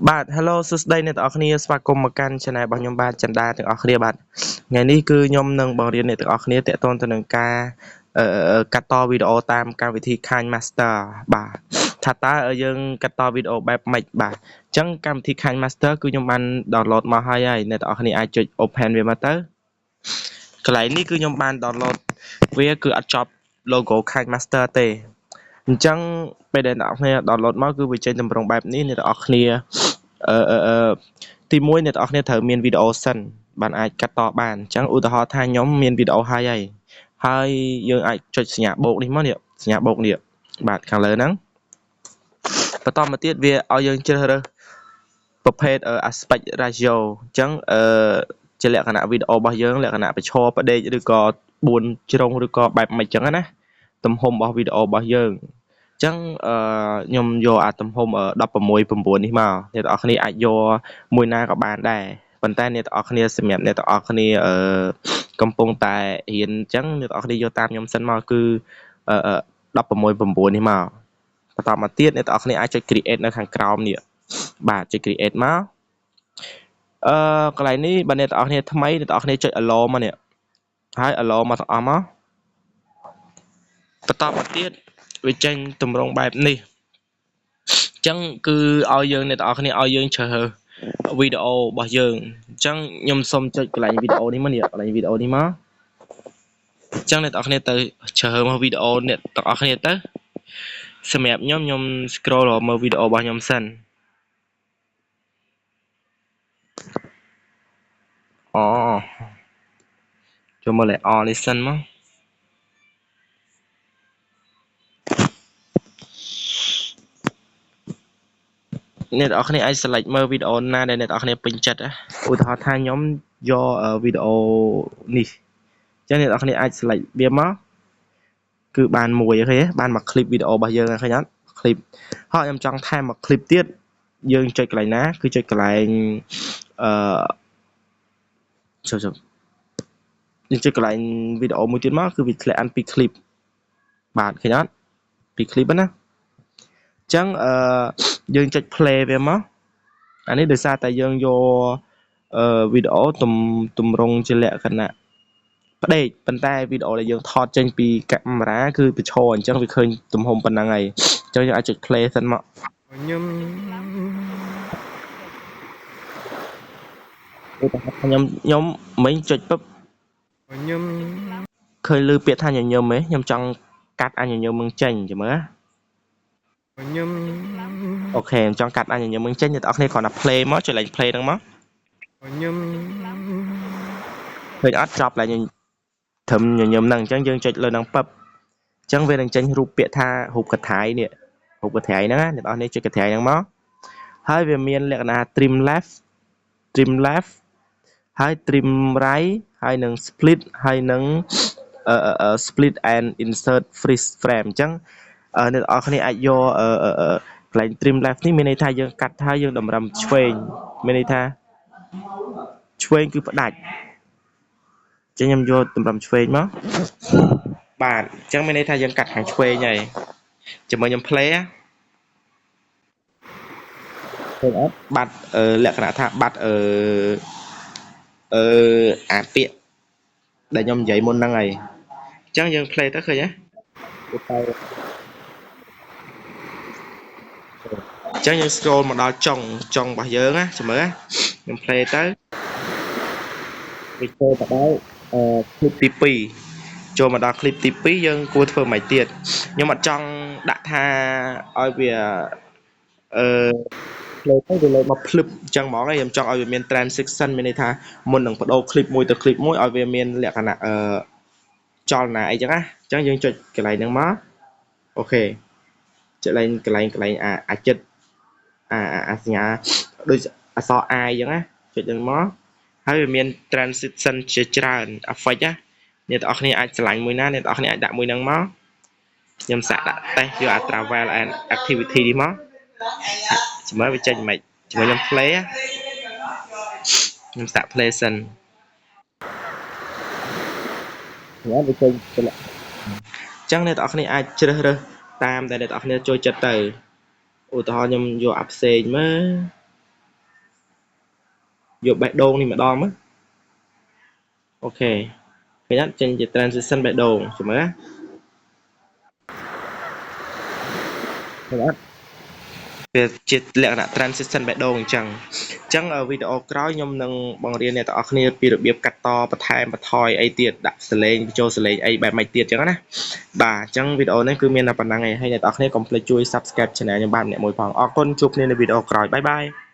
បាទ Hello សួស្តីអ្នកទាំងអស់គ្នាស្វាគមន៍មកកាន់ Channel របស់ខ្ញុំបាទចន្ទាទាំងអស់គ្នាបាទថ្ងៃនេះគឺខ្ញុំនឹងបង្រៀនអ្នកទាំងអស់គ្នាទាក់ទងទៅនឹងការកាត់តវីដេអូតាមកម្មវិធី KineMaster បាទថាតើយើងកាត់តវីដេអូបែបម៉េចបាទអញ្ចឹងកម្មវិធី KineMaster គឺខ្ញុំបាន download មកហើយហើយអ្នកទាំងអស់គ្នាអាចចុច open វាមកទៅកន្លែងនេះគឺខ្ញុំបាន download វាគឺអត់ចប់ logo KineMaster ទេអញ្ចឹងពេលដែលអ្នកនរគ្នា download មកគឺវាចេញទម្រង់បែបនេះអ្នកនរគ្នាអឺអឺទី1អ្នកនរគ្នាត្រូវមានវីដេអូសិនបានអាចកាត់តបានអញ្ចឹងឧទាហរណ៍ថាខ្ញុំមានវីដេអូហើយហើយហើយយើងអាចចុចសញ្ញាបូកនេះមកនេះសញ្ញាបូកនេះបាទខាងលើហ្នឹងបន្តមកទៀតវាឲ្យយើងជ្រើសរើសប្រភេទ aspect ratio អញ្ចឹងអឺជាលក្ខណៈវីដេអូរបស់យើងលក្ខណៈប្រឈរផ្ដេកឬក៏4ជ្រុងឬក៏បែបម៉េចអញ្ចឹងណាទំហំរបស់វីដេអូរបស់យើងអញ្ចឹងអឺខ្ញុំយកអាទំហំ16:9នេះមកអ្នកទាំងអស់គ្នាអាចយកមួយណាក៏បានដែរប៉ុន្តែអ្នកទាំងអស់គ្នាសម្រាប់អ្នកទាំងអស់គ្នាអឺកំពុងតែរៀនអញ្ចឹងអ្នកទាំងអស់គ្នាយកតាមខ្ញុំសិនមកគឺអឺ16:9នេះមកបន្តមកទៀតអ្នកទាំងអស់គ្នាអាចចុច create នៅខាងក្រោមនេះបាទចុច create មកអឺកន្លែងនេះបើអ្នកទាំងអស់គ្នាថ្មីអ្នកទាំងអស់គ្នាចុច allow មកនេះហើយ allow មកទាំងអស់មកបន្តមកទៀតវាចេញទម្រង់បែបនេះអញ្ចឹងគឺឲ្យយើងអ្នកទាំងអស់គ្នាឲ្យយើងជ្រើសរើសវីដេអូរបស់យើងអញ្ចឹងខ្ញុំសូមចុចកន្លែងវីដេអូនេះមកនេះកន្លែងវីដេអូនេះមកអញ្ចឹងអ្នកទាំងអស់គ្នាទៅជ្រើសរើសមកវីដេអូអ្នកទាំងអស់គ្នាទៅសម្រាប់ខ្ញុំខ្ញុំ scroll រកមើលវីដេអូរបស់ខ្ញុំសិនអូចូលមើលលេអនេះសិនមកអ្នកទាំងអស់គ្នាអាច select មើលវីដេអូណាដែលអ្នកទាំងអស់គ្នាពេញចិត្តឧទាហរណ៍ថាខ្ញុំយកវីដេអូនេះអញ្ចឹងអ្នកទាំងអស់គ្នាអាច select វាមកគឺបានមួយឃើញទេបានមួយ clip វីដេអូរបស់យើងឃើញអត់ clip ហើយខ្ញុំចង់ថែមមួយ clip ទៀតយើងចុចកន្លែងណាគឺចុចកន្លែងអឺចុចចុចយើងចុចកន្លែងវីដេអូមួយទៀតមកគឺវាធ្លាក់អានពី clip បាទឃើញអត់ពី clip ណាអញ្ចឹងអឺយើងចុច play វាមកអានេះដោយសារតែយើងយកអឺវីដេអូទំទម្រង់ជាលក្ខណៈផ្ដេកប៉ុន្តែវីដេអូដែលយើងថតចេញពីកាមេរ៉ាគឺប្រឈរអញ្ចឹងវាឃើញទំហំប៉ុណ្ណឹងហើយអញ្ចឹងយើងអាចចុច play សិនមក ខ្ញុំ ខ្ញុំខ្ញុំមិញចុចពឹប ខ្ញុំ ឃើញឮពាក្យថាញញឹមហ៎ខ្ញុំចង់កាត់អាញញឹមនឹងចេញចាំមើល ខ្ញុំ OK ខ្ញុំចង់កាត់អាញញឹមនឹងចេញអ្នកនរគ្នាគ្រាន់តែ play មកចុចលេខ play ហ្នឹងមក ខ្ញុំ ឃើញអត់ចប់ឡើងត្រឹមញញឹមហ្នឹងអញ្ចឹងយើងចុចលើហ្នឹងពឹបអញ្ចឹងវានឹងចេញរូបពាក្យថារូបកថាយនេះរូបកថាយហ្នឹងណាអ្នកនរគ្នាចុចកថាយហ្នឹងមកហើយវាមានលក្ខណៈ trim left trim left ហើយ trim right ហើយនឹង split ហើយនឹង split and insert freeze frame អញ្ចឹងអ្នកនរគ្នាអាចយកកន្លែង trim left នេះមានន័យថាយើងកាត់ហើយយើងតម្រឹមឆ្វេងមានន័យថាឆ្វេងគឺផ្ដាច់ចឹងខ្ញុំយកតម្រឹមឆ្វេងមកបាទអញ្ចឹងមានន័យថាយើងកាត់ខាងឆ្វេងហើយជាមួយខ្ញុំ play ឃើញអត់បាត់លក្ខណៈថាបាត់អឺអឺអាពាក្យដែលខ្ញុំនិយាយមុនហ្នឹងហើយអញ្ចឹងយើង play ទៅឃើញទេទៅអញ្ចឹងយើង scroll មកដល់ចុងចុងរបស់យើងណាចាំមើលខ្ញុំ play ទៅវាចូលទៅដល់អឺ clip ទី2ចូលមកដល់ clip ទី2យើងគួរធ្វើម៉េចទៀតខ្ញុំអត់ចង់ដាក់ថាឲ្យវាអឺ play ទៅវាលោតមកភ្លឹបអញ្ចឹងហ្មងខ្ញុំចង់ឲ្យវាមាន transition មានន័យថាមុននឹងបដូរ clip មួយទៅ clip មួយឲ្យវាមានលក្ខណៈអឺចលនាអីចឹងណាអញ្ចឹងយើងចុចកន្លែងហ្នឹងមក OK ចុចកន្លែងកន្លែងកន្លែងអាអាចិត្តអាអាសញ្ញាដូចអក្សរ I អញ្ចឹងណាចុចហ្នឹងមកហើយវាមាន transition ជាច្រើន effect ណាអ្នកទាំងអស់គ្នាអាចឆ្លាញ់មួយណាអ្នកទាំងអស់គ្នាអាចដាក់មួយហ្នឹងមកខ្ញុំសាកដាក់តេស្តយកអា travel and activity នេះមកចាំមើលវាចេញមិនជាមួយខ្ញុំ play ខ្ញុំសាក play សិនវាចេញអញ្ចឹងអ្នកទាំងអស់គ្នាអាចជ្រើសរើសតាមដែលអ្នកទាំងអស់គ្នាចូលចិត្តទៅឧទាហរណ៍ខ្ញុំយកអាផ្សេងមើល យកបេះដូងនេះម្ដងមើល OK ឃើញអត់ចេញជា transition បេះដូងចាំមើលណាឃើញអត់វាជាលក្ខណៈ transition បេះដូងអញ្ចឹងអញ្ចឹងវីដេអូក្រោយខ្ញុំនឹងបង្រៀនអ្នកទាំងអស់គ្នាពីរបៀបកាត់តបន្ថែមបន្ថយអីទៀតដាក់សលេងបញ្ចូលសលេងអីបែបម៉េចទៀតអញ្ចឹងណាបាទអញ្ចឹងវីដេអូនេះគឺមានតែប៉ុណ្្នឹងឯងហើយអ្នកទាំងអស់គ្នាកុំភ្លេចជួយ Subscribe Channel ខ្ញុំបាទម្នាក់មួយផងអរគុណជួបគ្នានៅវីដេអូក្រោយ bye bye.